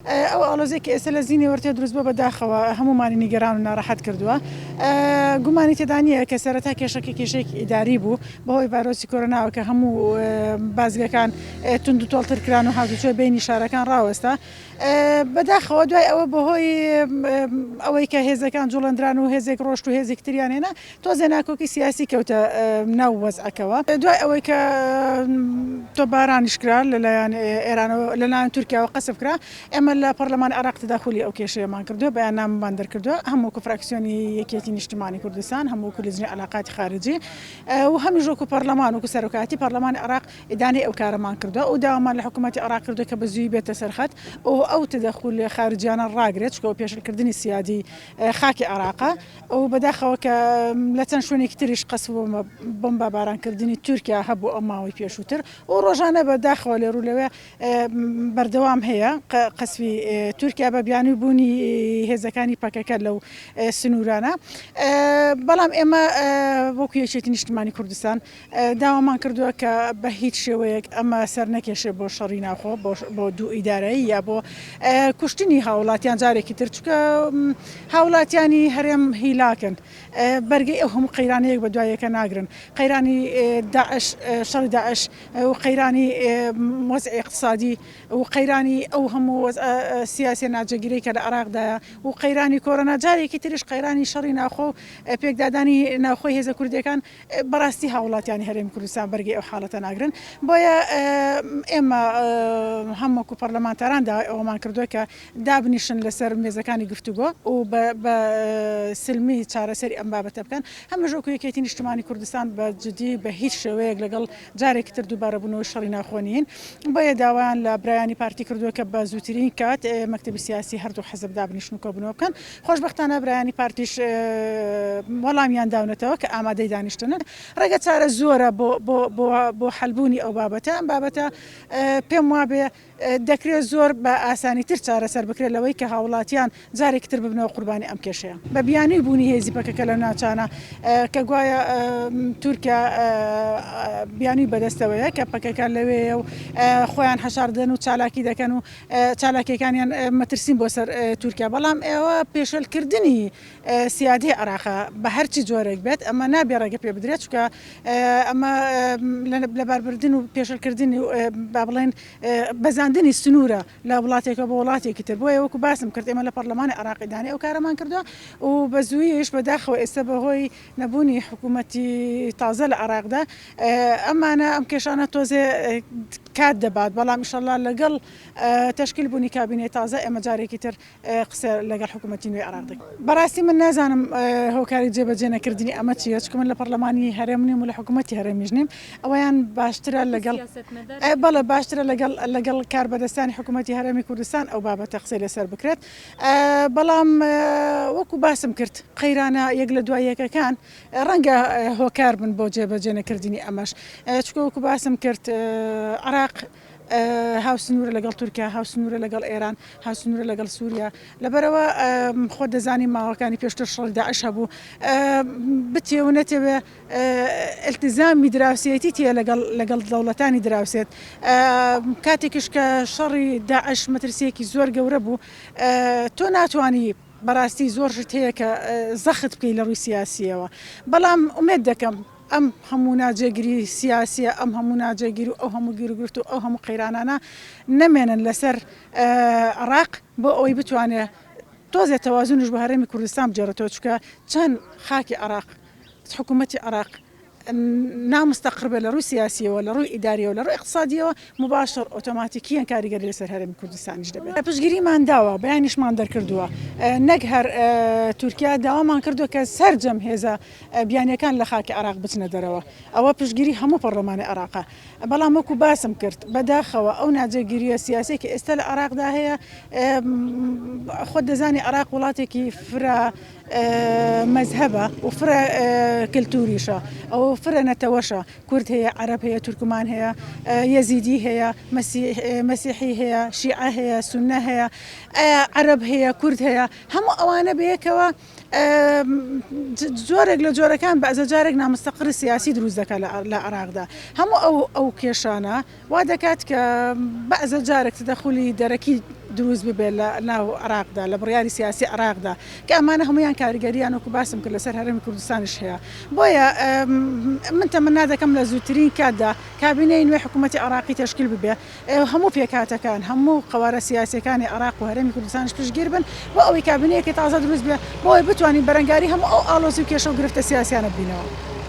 ئەو ئاڵۆزیەی کە ئێستا لە زینی وەرتێ دروست بووە بە داخەوە هەموومانی نیگەران و ناڕەحەت کردووە. گومانی تێدا نییە کە سەرەتا کێشەکە کێشەیەکی ئیداری بوو بەهۆی ڤایرۆسی کۆرۆناوە کە هەموو بازگەکان توندوتۆڵتر کران و هاتوچۆی بەینی شارەکان ڕاوەستا. بەداخەوە دوای ئەوە بەهۆی ئەوەی کە هێزەکان جوڵێندران و هێزێک ڕۆشت و هێزێکی تریان هێنا تۆزێ ناکۆکی سیاسی کەوتە ناو وەزعەکەوە. دوای ئەوەی کە تۆپبارانیش کرا لەلایەن ئێرانەوە لەلایەن تورکیاوە قەسف کرا، ئێمە لە پەڕلەمانی عێراق تەداخولی ئەو کێشەیەمان کردووە، بەیاننامەمان دەرکردووە هەم وەکو فراکسیۆنی یەکێتی نیشتیمانی کوردستان، هەم وەکو لیجنەی عەلاقاتی خارجی و هەمیش وەکو پەڕلەمان وەکو سەرۆکایەتی پەڕلەمانی عێراق ئیدانەی ئەو کارەمان کردووە و داوامان لە حکوومەتی عێراق کردووە کە بە زوویی بێتە سەر خەت و ئەو تەدەخول خارجیانە ڕاگرێت، چونکە ئەوە پێشلکردنی سیادی خاکی عێراقە. و بەداخەوە کە لە چەند شوێنێکی تریش قەسف و بۆمبابارانکردنی تورکیا هەبوو ئەو ماوەی پێشووتر و ڕۆژانە بە داخەوە لێرو لەوێ بەردەوام هەیە قەسفی تورکیا بە بیانووی بوونی هێزەکانی پەکەکە لەو سنوورانە بەڵام ئێمە وەکو یەکێتی نیشتمانی کوردستان داوامان کردووە کە بە هیچ شێوەیەک ئەمە سەرنەکێشێ بۆ شەڕی ناوخۆ، بۆ دوو ئیدارەیی یا بۆ کوشتنی هاوڵاتیان جارێکی تر، چونکە هاوڵاتیانی هەرێم هیلاکن، بەرگەی ئەو هەموو قەیرانە یەک بە دوای یەکە ناگرن، قەیرانی داعش، شەڕی داعش و قەیرانی وەزعی ئیقتسادی و قەیرانی ئەو هەموو وەزعە سیاسیە ناجێگیرەی کە لە عێراقدایە و قەیرانی کۆرۆنا، جارێکی تریش قەیرانی شەڕی ناوخۆ و پێکدادانی ناوخۆی هێزە کوردیەکان، بەڕاستی هاوڵاتیانی هەرێمی کوردستان بەرگەی ئەو حاڵەتە ناگرن، بۆیە ئێمە هەم وەکو پەرلەمانتاران داوای ئەوەمان کردووە کە دابنیشن لەسەر مێزەکانی گفتوگۆ و بە سلمی چارەسەری ئەم بابەتە بکەن، هەمیش وەکو یەکێتی نیشتمانی کوردستان بە جدی بە هیچ شێوەیەک لەگەڵ جارێکی تر دووبارەبوونەوەی شەڕی ناوخۆ نین، بۆیە داوایان لە برایانی پارتی کردووە کە بە زووترین کات مەکتەبی سیاسی هەردوو حزب دابنیشن و کۆبوونەوە بکەن. خۆشبەختانە برایانی پارتیش وەڵامیان داونەتەوە کە ئامادەی دانیشتنن. ڕێگە چارە زۆرە بۆ بۆ بۆ بۆ حەلبوونی ئەو بابەتە. ئەم بابەتە پێم وابێ دەکرێت زۆر بە ئاسانیتر چارەسەر بکرێت لەوەی کە هاوڵاتیان جارێکی تر ببنەوە قوربانی ئەم کێشەیە. بە بیانووی بوونی هێزی پەکەکە لەو ناوچانە کە گوایە تورکیا بیانووی بەدەستەوەیە کە پەکەکە لەوێیە و خۆیان حەشار دەدەن و چالاکی دەکەن و چالاکیەکانیان مەترسین بۆ سەر تورکیا، بەڵام ئەوە پێشێلکردنی سیادەی عێراقە بە هەرچی جۆرێک بێت، ئەمە نابێ ڕێگە پێ بدرێت، چونکە ئەمە لەباربردن و پێشێلکردنی با بڵێن بەزاندنی سنوورە لە وڵاتێکەوە بۆ وڵاتێکی تر، بۆیە وەکو باسم کرد ئێمە لە پەرلەمانی عێراق ئیدانەی ئەو کارەمان کردووە و بە زوویش بەداخەوە ئێستا بەهۆی نەبوونی حکوومەتی تازە لە عێراقدا ئەمانە ئەم کێشانە تۆزێ کات دەبات، بەڵام ئیشەڵا لەگەڵ تەشکیل بوونی کابینەی تازە ئێمە جارێکی تر قسە لەگەڵ حکوومەتی نوێی عێراق دەکەین. بەڕاستی من نازانم هۆکاری جێبەجێ نەکردنی ئەمە چییە، چونکە من لە پەڕلەمانی هەرێم نیم و لە حکوومەتی هەرێمیش نیم، ئەوەیان باشترە لەگەڵ بەڵێ باشترە لەگەڵ لەگەڵ کاربەدەستانی حکوومەتی هەرێمی کوردستان ئەو بابەتە قسەی لەسەر بکرێت. بەڵام وەکو باسم کرد قەیرانە یەک لە دوای یەکەکان ڕەنگە هۆکار بن بۆ جێبەجێ نەکردنی ئەمەش، چونکە وەکو باسم کرد عێراق هاوسنوورە لەگەڵ تورکیا، هاوسنوورە لەگەڵ ئێران، هاوسنوورە لەگەڵ سووریا، لەبەرئەوە خۆت دەزانی ماوەکانی پێشتر شەڕی داعش هەبوو، بتێ و نەتەوێ ئیلتیزامی دراوسێیەتیت هەیە لەگەڵ لەگەڵ دەوڵەتانی دراوسێت، کاتێکیش کە شەڕی داعش مەترسییەکی زۆر گەورە بوو، تۆ ناتوانی بەڕاستی زۆر شت هەیە کە زەخت بکەی لە ڕووی سیاسییەوە، بەڵام ئومێد دەکەم ئەم هەموو ناجێگیری سیاسییە، ئەم هەموو ناجێگیری و ئەو هەموو گیروگرفت و ئەو هەموو قەیرانانە نەمێنن لەسەر عێراق بۆ ئەوەی بتوانێ تۆزێ تەوازنیش بۆ هەرێمی کوردستان بگێڕێتەوە، چونکە چەند خاکی عێراق، حکوومەتی عێراق نامستەقڕ بێت لە ڕووی سیاسییەوە، لە ڕووی ئیدارییەوە، لە ڕووی ئیقتسادییەوە، موباشەر ئۆتۆماتیکییەن کاریگەری لەسەر هەرێمی کوردستانیش دەبێت. پشتگیریمان داوە، بەیانیشمان دەرکردووە، نەک هەر تورکیا، داوامان کردووە کە سەرجەم هێزە بیانییەکان لە خاکی عێراق بچنە دەرەوە، ئەوە پشتگیری هەموو پەڕلەمانی عێراقە، بەڵام وەکو باسم کرد بەداخەوە ئەو ناجێگیرییە سیاسیەی کە ئێستا لە عێراقدا هەیە، خۆت دەزانی عێراق وڵاتێکی فرە مەزهەبە و فرە کلتوریشە و فرە نەتەوەشە، کورد هەیە، عەرەب هەیە، تورکمان هەیە، یەزیدی هەیە، مەسیحی هەیە، شیعە هەیە، سوننە هەیە، عەرەب هەیە، کورد هەیە، هەموو ئەوانە بەیەکەوە جۆرێک لە جۆرەکان بەعزە جارێک نامستەقڕی سیاسی دروست دەکات لە عێراقدا، هەموو ئەو ئەو کێشانە وا دەکات کە بەعزە جارێک تەدەخولی دەرەکی دروست ببێت لە ناو عێراقدا، لە بڕیاری سیاسی عێراقدا، کە ئەمانە هەموویان کاریگەرییان وەکو باسم کرد لەسەر هەرێمی کوردستانیش هەیە. بۆیە من تەمەنا دەکەم لە زووترین کاتدا کابینەی نوێی حکوومەتی عێراقی تەشکیل ببێ، هەموو پێکهاتەکان، هەموو قەوارە سیاسییەکانی عێراق و هەرێمی کوردستانیش پشتگیر بن بۆ ئەوەی کابینەیەکی تازە دروست بێ، بۆ ئەوەی بتوانین بەرەنگاری هەموو ئەو ئاڵۆزی و کێشە و گرفتە سیاسییانە ببینەوە.